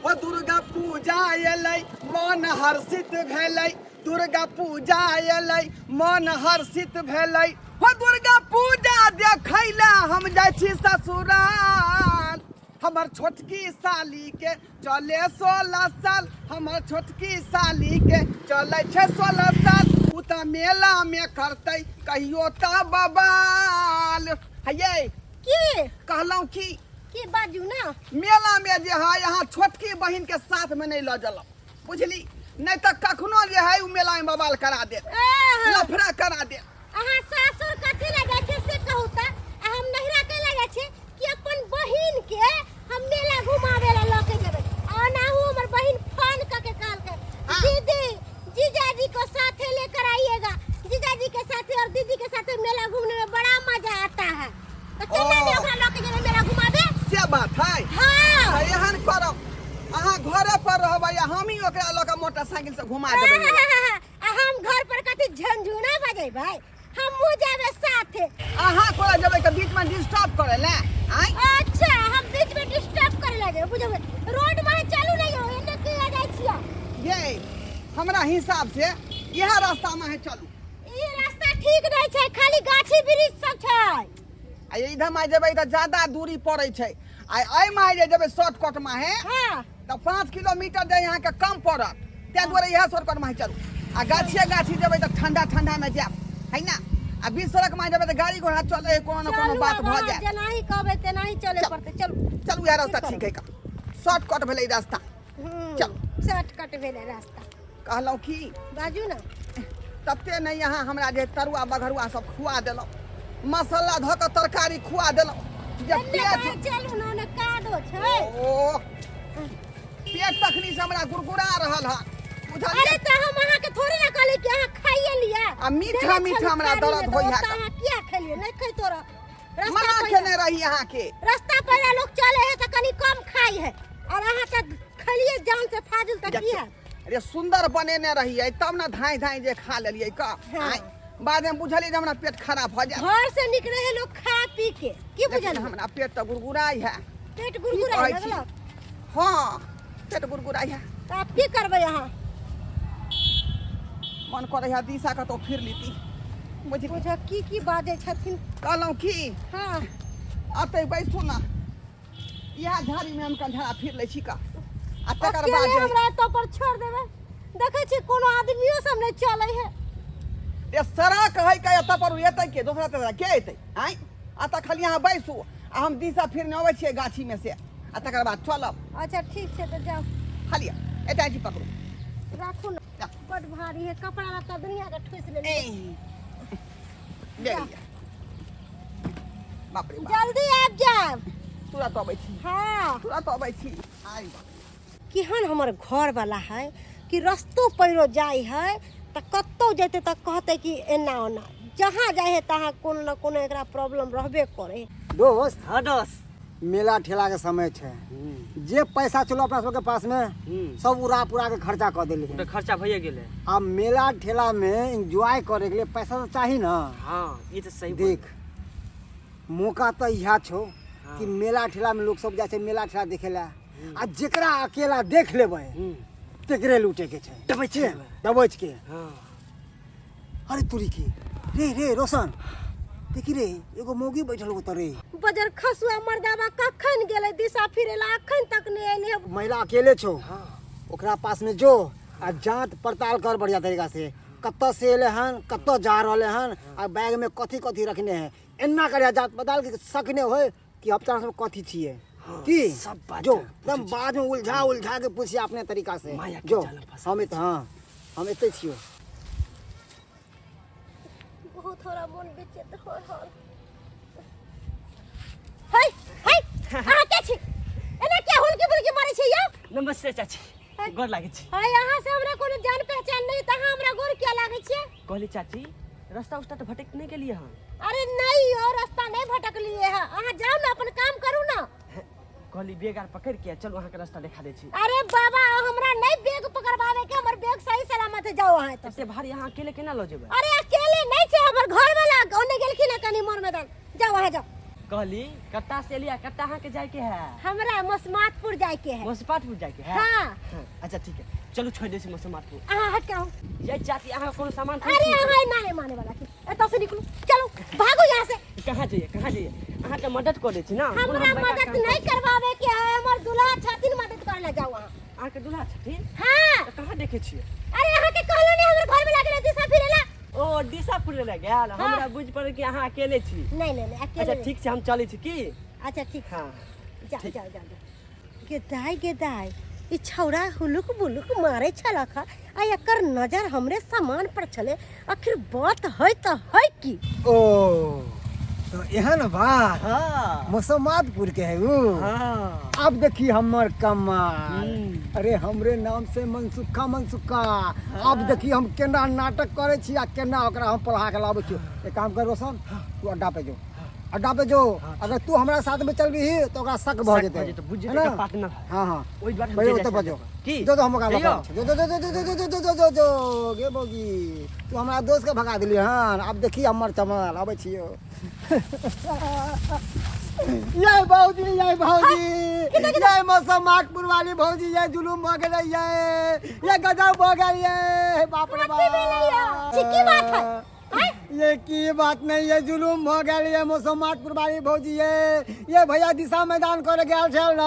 ओ दुर्गा पूजा एलै मन हर्षित भेलै, दुर्गा पूजा एलै मन हर्षित भेलै। ओ दुर्गा पूजा देखै लए हम जाइ छी ससुराल। हमर छोटकी साली के चले 16 साल, हमर छोटकी साली के चले छै 16 साल। उ तऽ मेला में करतै कहियो तऽ बबाल। हये की कहलहुँ की? की बाजू ना? मेला में जे है यहाँ छोटकी बहिन के साथ में नहीं लऽ जलौ, बुझली? नहीं तऽ कखनो जे है उ मेला में बवाल करा देत, लफड़ा करा देत। अहाँ सासुर कथी लए जाइ छियै से कहू तऽ, आ हम नैहरा के लए जाइ छियै कि अपन बहिन के हम मेला घुमावे ला लऽ के जेबै। आ ओनाहु हमर बहिन फोन कऽ के कहलकै, हाँ। दीदी जीजाजी को साथे लेकर आइएगा, जीजाजी के साथे और दीदी के साथे मेला घूमने में बड़ा मजा आता है। तऽ केना नहि ओ। ओकरा लऽ के जेबै मेला घुमाबे? से बात है। हाँ। तऽ एहन करब, अहाँ घरे पर रहबै आ हमही ओकरा लऽ के मोटरसाइकिल से घुमा देबै मेला। आ हम घर पर कथी झंझुना बजेबै? हमहूँ जेबै साथे। अहाँ कोना जेबै के बीच में डिस्टर्ब करे ले? आँय? अच्छा, हम बीच में डिस्टर्ब करे लगे, बुझबै? रोड में चलू नहीं हो, एने के आ जाइ छियै। ये हमरा हिसाब से इएह रास्ता में है चलू। ई रास्ता ठीक नहीं छै, खाली गाछी वृक्ष सब छै। आ इधर में जेबै तऽ ज्यादा दूरी पड़ै छै, आ एहि में जे जेबै शॉर्टकट में है, हाँ। तऽ 5 किलोमीटर जे अहाँके कम पड़त, ताहि दुआरे इएह शॉर्टकट में चलू। आ गाछिए गाछी जेबै तऽ ठंडा ठंडा में जायब है ना, आ बीच सड़क में जेबै तऽ गाड़ी घोड़ा चले है, कोनो न कोनो चलू बात आब भऽ अहाँ जायत। जेनाही कहबै तेनाही चले चल। पड़तै। चलू चलू, इएह रास्ता की ठीक है, शॉर्टकट भेलै ई रास्ता। चल। शॉर्टकट भेलै रास्ता। कहलहुँ की? बाजू ना। तते नहि अहाँ हमरा जे तरुआ बघरुआ सब खुआ देलहुँ, मसाला धऽ कऽ तरकारी खुआ देलहुँ जे एन्ने पेट बाहर चलू ना, ओने कादो छै। ओ पेट तखनी से हमरा गुड़गुड़ा रहल हन, बुझलियै? अरे तऽ हम अहाँके थोड़े ना कहली कि अहाँ खाइए लिअ। आ मीठा देने मीठा छलहुँ हमरा थारीमे दर्द तऽ होइए। ओतऽ अहाँ किया खेलियै? नहि खैतो रह। रास्ता मना पैरा- केने रही अहाँके। रास्ता पैरा लोग चले है तऽ कनि कम खाइ है, और अहाँ तऽ खेलियै जान से फाजुल, तऽ की है? अरे सुंदर बनेने रहियै तब ने धाँइ धाँइ जे खा लेलियै क। हाँ। आँय, बाद में बुझलियै जे हमरा पेट खराब भऽ जायत। घर से निकले है लोग खा पी के, की लेकिन बुझलियै? हमरा पेट तऽ गुड़गुड़ाइ है। पेट गुड़गुड़ाइ कहै छी? लगलक? हाँ, पेट गुड़गुड़ाइ है। तऽ आब की करबै अहाँ? मन करै है दिशा कतौ फिर लीती, बुझली? बुझ की की बाजै छथिन। कहलहुँ की? हाँ। अतै बैसू ना, इएह झाड़ी में हम कंझारा फिर लै छी का, आ तकर अकेले बाद जे- हमरा एतऽ पर छोड़ देबै? देखै छी कोनो आदमियो सब नहि चलै है। ए सड़क है के एतऽ पर एतै के दोसरा तेसरा के एतै? आँय, एतऽ खाली अहाँ बैसू आ हम दिशा फिरने अबै छियै गाछी में से, आ तकर बाद चलब। अच्छा ठीक छै, तऽ जाउ। खाली एतऽ छी, पकड़ू। राखू ने, बड भारी है, कपड़ा लत्ता दुनिया के ठूस लेलियै। ए, ले लिअ। बाप रे बाप। जल्दी आबि जायब। तुरंत अबै छी। हाँ। तुरंत अबै छी। आइ बाप। केहन हमर घरवाला है कि रस्तो पैरो जाइ है तऽ कतहु जेतै तऽ कहतै कि एना ओना, जहाँ जाइ है तहाँ कोनो न कोनो एकरा प्रॉब्लम रहबे करे। दोस्त। हाँ दोस्त। मेला ठेला के समय छै, जे पैसा चलो अपना सबके पास में सब उड़ा पुरा के खर्चा कऽ देली। तऽ खर्चा भइए गेलै। आ मेला ठेला में एंजॉय करे के लिए पैसा तऽ चाही ना। हाँ, ई तऽ सही देख बोलली। मौका तऽ इएह छौ हाँ। कि मेला ठेला में लोग सब जाइ छै मेला ठेला देखे ला, आ जेकरा अकेला देख लेबै तेकरे लूटे के छै। दबोच के? लेबै। दबोच के। हाँ। अरे तुरी के रे रे रोशन, देखी रे एगो मौगी बैठल होता रे। बजर खसुआ मर्दाबा कखन गेलै दिशा फिरे ला, अखन तक नहीं एलै। महिला अकेले छौ। हाँ। ओकरा पास में जो आ जांच पड़ताल कर बढ़िया तरीका से, कतऽ से एले हन, कतऽ जा रहले हन, आ बैग में कथी कथी रखने है, एना करिया जांच पड़ताल के सकने होय कि अपना सब कथी छियै। हाँ, की सब बात जो जान एकदम पूछै छी। बाद में उलझा उलझा के पूछिए अपने तरीका से। माया के जो जाल में फंसा हम एत, हाँ हम एते छियो। बहुत थोड़ा मन बेचैन हो रहल है। है, अहाँ के छी? एना के हुलकी बुलकी मारै छी यौ? नमस्ते चाची, गोर लागै छी। है, अहाँ से हमरा कोनो जान पहचान नहीं त अहाँ हमरा गोर किया लागै छियै? कहली चाची, रास्ता उस्ता तऽ भटक नहीं गेलियै हन? अरे नहीं यौ, रास्ता नहीं भटकलिए है, अहाँ जाउ ना, अपन काम करू ना। कहली बैग आर पकड़ के चलू, अहाँके रास्ता देखा दै छी। अरे बाबा, हमरा नहीं बैग पकड़वावे के, हमर बैग सही सलामत है, जाओ अहाँ एतऽ। एते भारी अहाँ अकेले केना लऽ जेबै? अरे अकेले नहीं छै, हमर घर वाला ओने गेलखिन हँ कनी मोर मैदान, जाओ अहाँ जाओ। कहली कत्ता से एलिया कत्ता अहाँके जायके है? हमरा मसमातपुर जाय के है। मसमातपुर जायके है? हाँ। हाँ, अच्छा ठीक है, चलू छोड़ दै छी मसमातपुर। अहाँ हट के रहू। ये चाची अहाँ कोनो सामान अरे अहाँ एना नहि माने वाला छी, एतऽ से निकलू, चलू भागू यहाँ से। कहाँ जाइए, कहाँ जाइए? अहाँ के मदद कर दै छी ना। हमरा मदद नहीं करवावे के है, हमर दूल्हा छथिन, मदद करे ला जाऊ अहाँ। अहाँ के दूल्हा छथिन? हाँ। तऽ कहाँ देखे छियै? अरे अहाँ के कहलो नहीं हमर घर में लागल दिशा फिरेला। ओ दिशा फिरे गेल। हाँ। हमरा बुझ पड़ल कि अहाँ अकेले छी। नहीं नहीं नहीं, अकेले अच्छा नहीं। ठीक छै, हम चलै छी की? अच्छा ठीक। हाँ जाओ जाओ जाओ जाओ। गेदाय गेदाय, ई छौड़ा हुलुक बुलुक मारे छलक आ एकर नजर हमरे सामान पर छले, आखिर बात है त है की? ओ तो एहन बात। हाँ। मुसम्मादपुर के है ऊ। हाँ। अब देखी हमर कमाल। हम्म। अरे हमरे नाम से मनसुखा मनसुखा। अब देखी हम केना नाटक करे छी आ केना ओकरा हम पढ़ा के लाबै छी। एक काम कर रोशन, तू अड्डा पे जो, अड्डा पे जो। अगर तू हमरा साथ में चलबी तो ओकरा शक भऽ शक जेतै। भऽ जेतै, बुझि है जेतै ना? एकर पार्टनर है। हाँ, हाँ। ओहि दुआरे हम बजो, चलि ओतऽ जाइ बजो। छी। की? जो, जो, हम ओकरा जइयौ? लऽ के आबै छी। जो, जो, जो, जो, जो, जो, जो, जो, जो, जो, गे बौगी, तू हमरा दोस्त के भगा देली हन। अब देखी हमर चमल, आबै छियौ। ये भौजी, ये भौजी, ये मौसम वाली भौजी, ये जुलूम भऽ गेलै, ये ये गजब भऽ गेल, ये बाप रे कथी भेलै यौ? छी, की बात है? आँय? ये की बात नहीं, ये जुलूम भऽ गेल, ये मौसम वाली भौजी, ये भैया दिशा मैदान करे गेल छल न,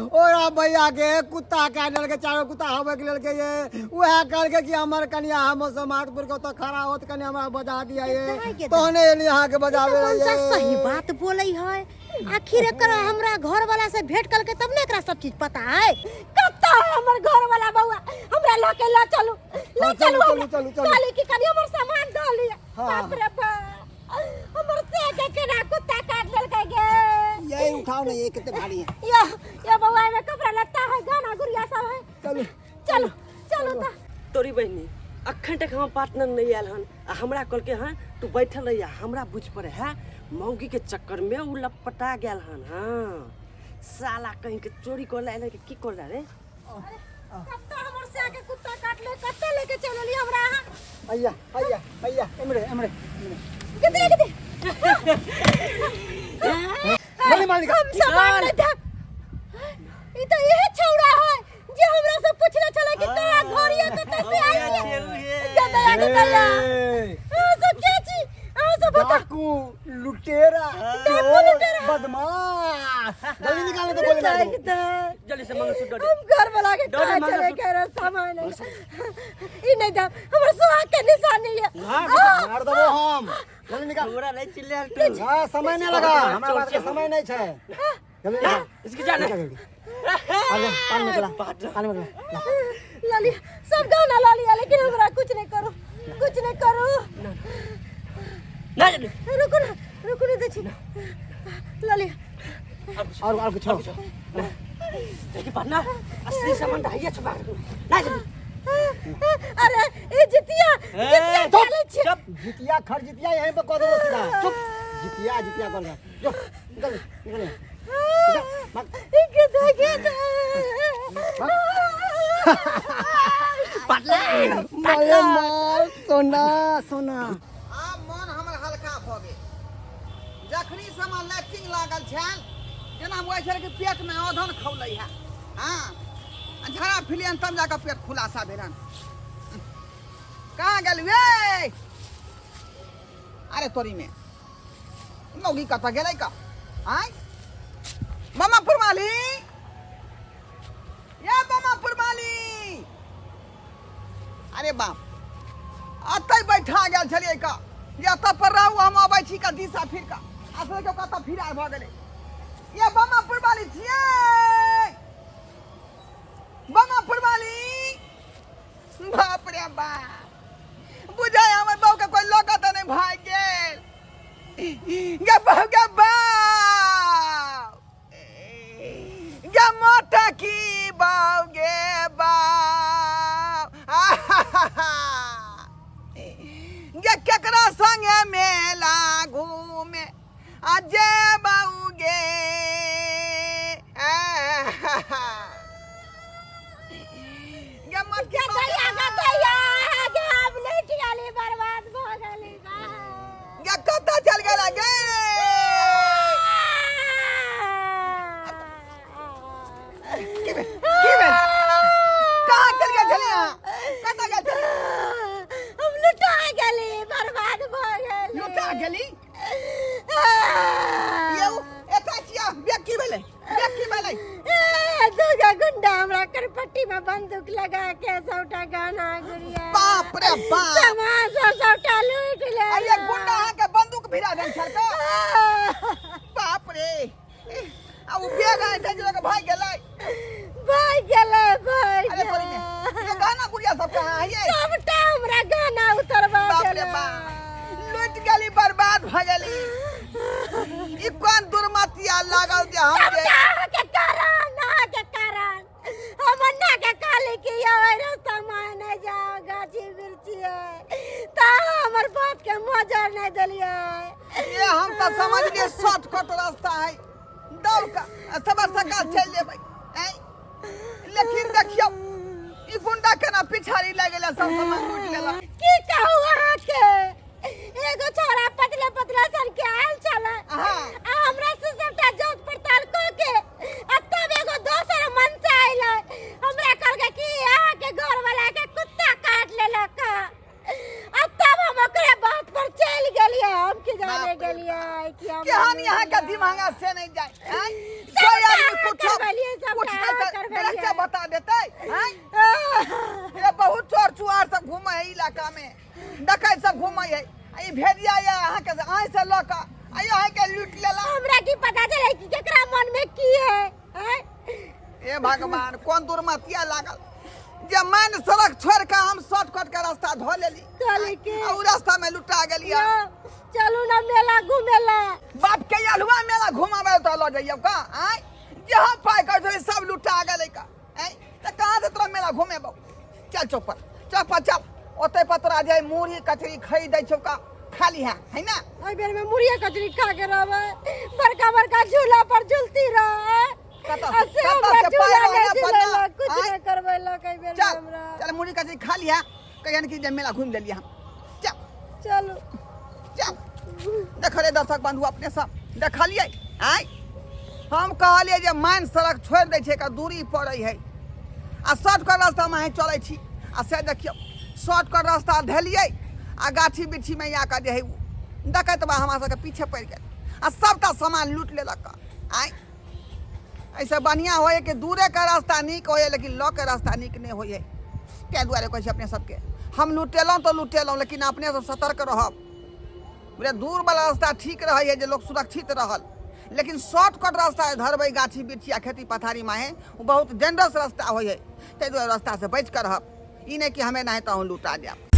ओरा भैया के कुत्ता काटि लेलकै, चारो कुत्ता हबकि लेलकै। ये उएह कहलकै कि हमर कनिया हम मौसमातपुर के ओतऽ खड़ा होत, कनि हमरा बजा दिया ये, दाइ गे दाइ। तहने एली अहाँके बजाबे ई तऽ ये। मनसा सही बात बोलै है। आखिर एकर हमरा घर वाला से भेंट करके तब ने एकरा सब चीज पता है। कत्ता है हमर घर वाला बउआ, हमरा ल के ल चलू, ल हाँ, चलू, चलू, हमरा। चलू, चलू। कहली कि कनि हमर सामान दऽ लिअ। हाँ। बाप रे बाप, हमर से के केना कुत्ता काट लेलकै गे। ये उठाओ ना, ये कितने भारी है। यो यो बउआ, एमे कपड़ा लत्ता है, गाना गुड़िया सब है। चलू। चलू चलू तऽ। तोरी बहिनी, अखन तक हमर पार्टनर नहीं आयल हन आ हमरा कहलकै हन तू बैठल रहिया। हमरा बुझ पड़े है मौगी के चक्कर में उ लपटा गेल हन। हाँ साला कहीं के चोरी कर ला कि की कर ला रे। कत्ता हमर से आके कुत्ता काट ले, कत्ता लेके चलली हमरा अहाँ। अय्या अय्या अय्या, एमरे एमरे एमरे। कितने कितने माली माली हम सामान नहीं था। ई तो इहे छौड़ा है जे हमरा से पूछले छले कि तोरा घर या कतऽ से आइल है। गदया गदया। अहाँ सब के छी? अहाँ सब बता। डाकू लुटेरा, डाकू लुटेरा। बदमाश, जल्दी निकालो तो गोली मार दो। जल्दी से मंगलसूत्र दे। हम घर वाला के डोरी कहाँ मंगलसूत्र। चले के रे सामान है। ई नहीं दम, हमर सुहाग के निशानी है। मार देबो हम, जल्दी निकाल। पूरा नहीं चिल्लायल तू। हाँ, समय नहीं लगा, हमरा बात के समय नहीं छै। जल्दी निकाल। इसकी जान है। निकाल जल्दी। पानी पानी निकला, पानी निकला। ला लिया सब गहना ला लिया, लेकिन हमरा कुछ नहीं करो, कुछ नहीं करो। ना जल्दी। रुको ना, रुको ना, देखी ला लिया। और कुछ हो? देखी पार्टनर, असली सामान ढाइया छुपा के रखना। ना जल्दी। अरे ए जितिया, जितिया चुप, खेलै छी। चुप। जितिया खर जितिया यहीं पे कह देबो सीधा। चुप। जितिया जितिया कर दे। जो निकल निकल। ई गधा गधा। पार्टनर, माले माल सोना सोना। आब मन हमर हल्का भऽ गेल। जखनी से हमरा लैट्रिन लागल छल, जेना हम छल कि पेटमे अधन खौलै है। हाँ, आ झड़ा फिलियन तब जाकऽ पेट खुलासा भेलन। कहाँ गेल वे? अरे तोरी में मौगी कतऽ गेलै का? आँय मामा पुरमाली, ये मामा पुरमाली, अरे बाप अतै बैठा गेल छलियै का जे एतऽ पर रहू, हम अबै छी का दिशा फिर का असल के कतऽ फिरार भऽ गेलै। ये बामा पुरमाली छियै, बामा पुरमाली। बाप रे बाप, बुझाय हमर बहू के कोई लऽ कऽ तऽ नहि भागि गेल। गे बहू, गे बाप, गे मोटा की बाऊ, गे बाप, गे केकरा संगे मेला घूमे आ जे बाऊ गे। गे मोटकी बाऊ। गदया गदया, गे हम लुटि गेली, बर्बाद भऽ गेली। गे कतऽ चल गेला गे? गुंडा हमरा करपट्टी में बंदूक लगा के सबटा गहना गुड़िया बाप रे बाप। सामान सब सबटा लूट ले अरे गुंडा अहाँके बंदूक भिड़ा देल छल का बाप रे आ उ बैग आइ जे लऽ भागि गेलै भाग गेलै भाग अरे तोरी ने ये गहना गुड़िया सब कहाँ है ये सबटा हमरा गहना उतरवा बाप रे गेलै बाप लूट गेली बर्बाद भऽ गेली ई कोन दुर्मतिया लागल जे हम जे सबटा अहाँके कारण अहाँके कारण हम अन्ना के कहली कि यौ एहि रास्ता में नहि जाओ गाछी बिरछी है तऽ अहाँ हमर बात के मजर नहि देलियै ये हम तऽ समझलियै शॉर्टकट रास्ता है दौड़ कऽ सबर सकाल चलि जेबै आँय? लेकिन देखियौ ई गुंडा केना पिछाड़ी लागि गेलै सब सामान लूटि लेलक की कहू अहाँके एगो छोरा पतला पतला सन के आयल छलै हाँ। आ हमरा से सबटा जांच पड़ताल कऽ के आ तब एगो दोसर मनसा अयलै हमरा कहलकै कि अहाँके घर वाला के कुत्ता काट लेलक आ तब हम ओकरे बात पर चलि गेलियै हम की जाने बाप रे गेलियै कि हम केहन यहाँ के दिमागा से नहीं जाए आँय? सबटा कोई आदमी अहाँ कुछो करबेलियै, सबटा पूछतै अहाँ तऽ करबेलियै। डायरेक्टे बता देतै आँय? ये बहुत चोर चुआर सब घूमे है इलाका में डकैत सब घूमे है आ ई भेड़िया ये अहाँके आँय से लऽ कऽ आ अहाँके लूटि लेला हमरा की पता चले कि केकरा मन में की है आँय? हे भगवान कोन दुर्मतिया लागल जे मैन सड़क छोड़ के हम शॉर्टकट के रास्ता धो लेली कहली कि आ उ रास्ता में लुटा गेलियै यौ, चलू ना मेला घूमे ला बाप के अलुआ मेला घुमाबै तऽ लऽ जइयौ का आँय जहाँ पाइ कर छलै सब लुटा गेलै का आँय तऽ कहाँ से तोरा मेला घुमेबौ चल चौक पर चौक पर चल ओतै पर तोरा जे मुरही कचरी खरीद दै छौ का खा लिहा है ना एहि बेर में मुड़िया कचरी खा के रहबै बड़का बड़का झूला पर झूलती रह कतऽ आ से कतऽ हमरा से पाइ झूला रहने नहि पर ना, झूलेलक कुछ आँय? नहि करबेलक एहि बेर में चल हमरा चल मुरही कचरी खा लिहा कहियन कि जे मेला घुमि लेलियै हम चल चलू चल देख रे दर्शक बंधु अपने सब देखलियै आँय हम कहलियै जे मान सड़क छोड़ि दै छै एकर दूरी पड़ै है आ शॉर्टकट रास्तामे अहाँ चलै छी आ से देखियौ शॉर्टकट रास्ता धेलियै आ गाछी बिरछीमे आकऽ जे है डकैत बा हमरा सबके पीछे पड़ि गेल आ सबटा सामान लूटि लेलक आँय एहिसँ बढ़िआँ होइ है कि दूरेके रास्ता नीक होइ है लेकिन लऽके रास्ता नीक नहि होइ है ताहि दुआरे कहै छी अपने सबके हम लुटेलहुँ तऽ लुटेलहुँ लेकिन अपने सब सतर्क रहब बुझलियै दूरवला रास्ता ठीक रहै है जे लोक सुरक्षित रहल लेकिन शॉर्टकट रास्ता धरबै गाछी बिरछी आ खेती पथारी माहे ओ बहुत डेंजरस रास्ता होइ है ताहि दुआरे रास्तासँ बचि कऽ रहब ई नहि कि हमे नहि तऽ अहूँ लुटा जायब।